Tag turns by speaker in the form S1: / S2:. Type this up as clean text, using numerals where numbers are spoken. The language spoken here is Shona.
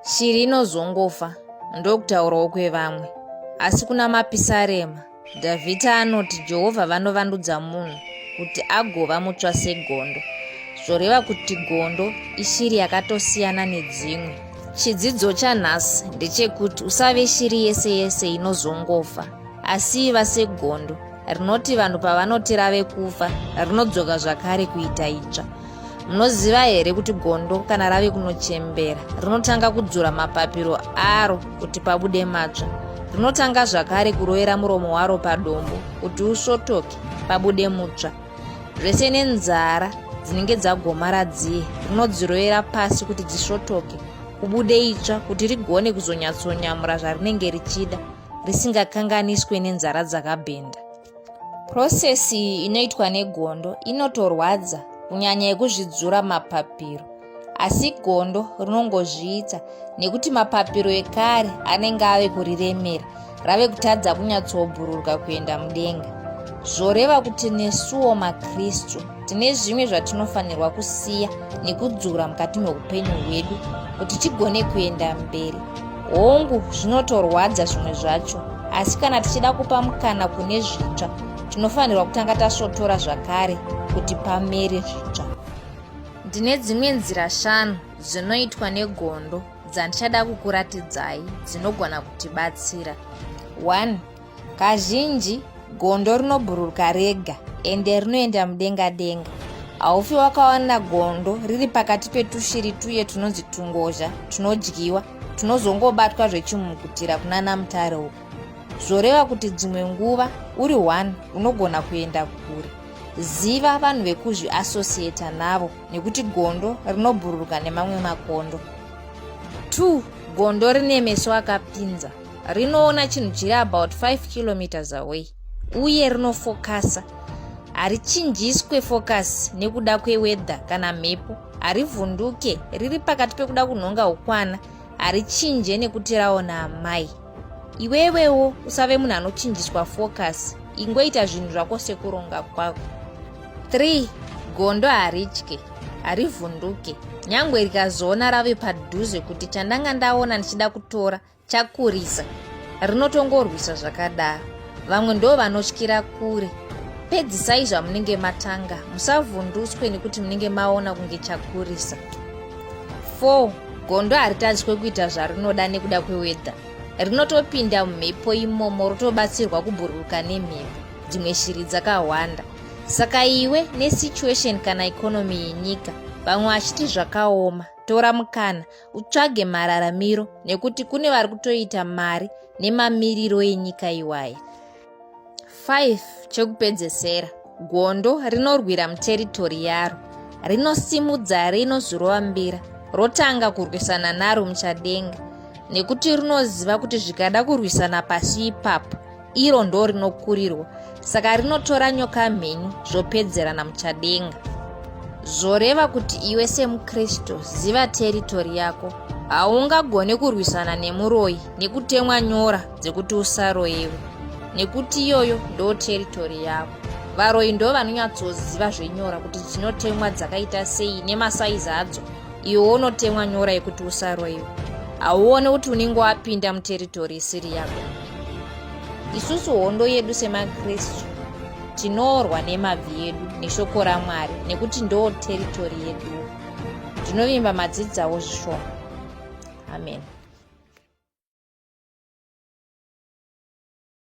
S1: Shiri inozongofa, ndokutaurawo kwevamwe. Asi kuna Mapisarema, Dhavhidhi anoti Jehovha vanovandudza munhu kuti agova mutsva segondo. Zvoreva kuti gondo ishiri yakatosiyana nedzimwe. Chidzidzo chanhasi ndechekuti usave shiri yese yese inozongofa, asi iva segondo rinoti vanhu pavanoti rave kufa rinodzoka zvakare kuita itsva. Munoziva here kuti gondo kana rave kunochembera rinotanga kudzura mapapiro aro kuti pabude matsva? Rinotanga zvakare kurovera muromo waro padombo kuti usvotoke pabude mutsva. Zvese nenzara dzinenge dzagomara dziye rinodzirovera pasi kuti dzisvotoke kubude itsva kuti rigone kuzonyatsonyamura zvarinenge richida risingakanganiswe nenzara dzakabhenda. Process iyi inoitwa negondo inotorwadza kunyanya yekuzvidzura mapapiro. Asi gondo rinongozviita nekuti mapapiro ekare anenge ave kuriremera rave kutadza kunyatsobhururuka kuenda mudenga. Zvoreva kuti nesuwo maKristu tine zvimwe zvatinofanirwa kusiya nekudzura mukati meupenyu hwedu kuti tigone kuenda mberi. Hongu, zvinotorwadza zvimwe zvacho, asi kana tichida kupa mukana kune zvitsva, tinofanirwa kutanga tasvotora zvakare kuti pamere zvitsva. Ndine dzimwe nzira shanu dzinoitwa negondo dzandichada kukuratidzai dzinogona kutibatsira. 1. Kazhinji gondo rinobhururuka rega ende rinoenda mudenga denga. Haufi wakawana gondo riri pakati petushiri tuye tunonzi tungozha tunodyiwa tunozongobatwa zvechimukutira kunana mutare uko. Zvoreva kuti dzimwe nguva uri one unogona kuenda kure. Ziva vanhu vekuzviassociata navo nekuti gondo rinobhururuka nemamwe makondo. 2 Gondo rine meso akapinza. Rinoona chinhu chiri about 5 kilometers away uye rinofokasa. Harichinjiswe focus nekuda kweweather kana mhepo. Harivhunduke, riri pakati pekuda kunhonga ukwana. Harichinje nekuti raona amai. Iwewewo usave munhu anochinjiswa focus, ingoita zvinhu zvako sekuronga kwako. 3 Gondo haritye, harivhunduke, nyangwe rikazoona rave padhuze kuti chandanga ndaona ndichida kutora chakurisa, rinotongorwisa zvakadaro. Vamwe ndo vanotyira kure. Pedzisai zvamunenge matanga, musavhunduswe nekuti munenge maona kunge chakurisa. 4 Gondo haritadzwe kuita zvarinoda nekuda kwewedha. Rinotopinda mumhepo imomo rotobatsirwa kubhururuka nemhepo, dzimwe shiri dzakahwanda. Saka iwe nesituation kana economy yenyika, vamwe vachiti zvakaoma, tora mukana utsvage mararamiro nekuti kune vari kutoita mari nemamiriro enyika iwaya. 5 chekupedzesera, gondo rinorwira muteritori yaro, rinosimudza rinozorova mbira, rotanga kurwisana naro muchadenga nekuti rinoziva kuti zvikada kurwisana pasi ipapo iro ndo rinokurirwa, saka rinotora nyoka mhenyu zvopedzerana muchadenga. Zvoreva kuti iwe semuKristu ziva teritori yako. Haungagone kurwisana nemuroyi nekutemwa nyora dzekuti usaroyewe nekuti iyoyo ndo teritori yavo. Varoyi ndo vanonyatsoziva zvenyora kuti dzinotemwa dzakaita sei nemasaizi adzo. Iwe unotemwa nyora yekuti usaroyiwe, hauone kuti unenge wapinda muteritori isiri yako. Isusu hondo yedu semaKristu tinorwa nemabvi edu neshoko raMwari nekuti ndo teritori yedu. Ndinovimba madzidzawo zvishoma. Amen.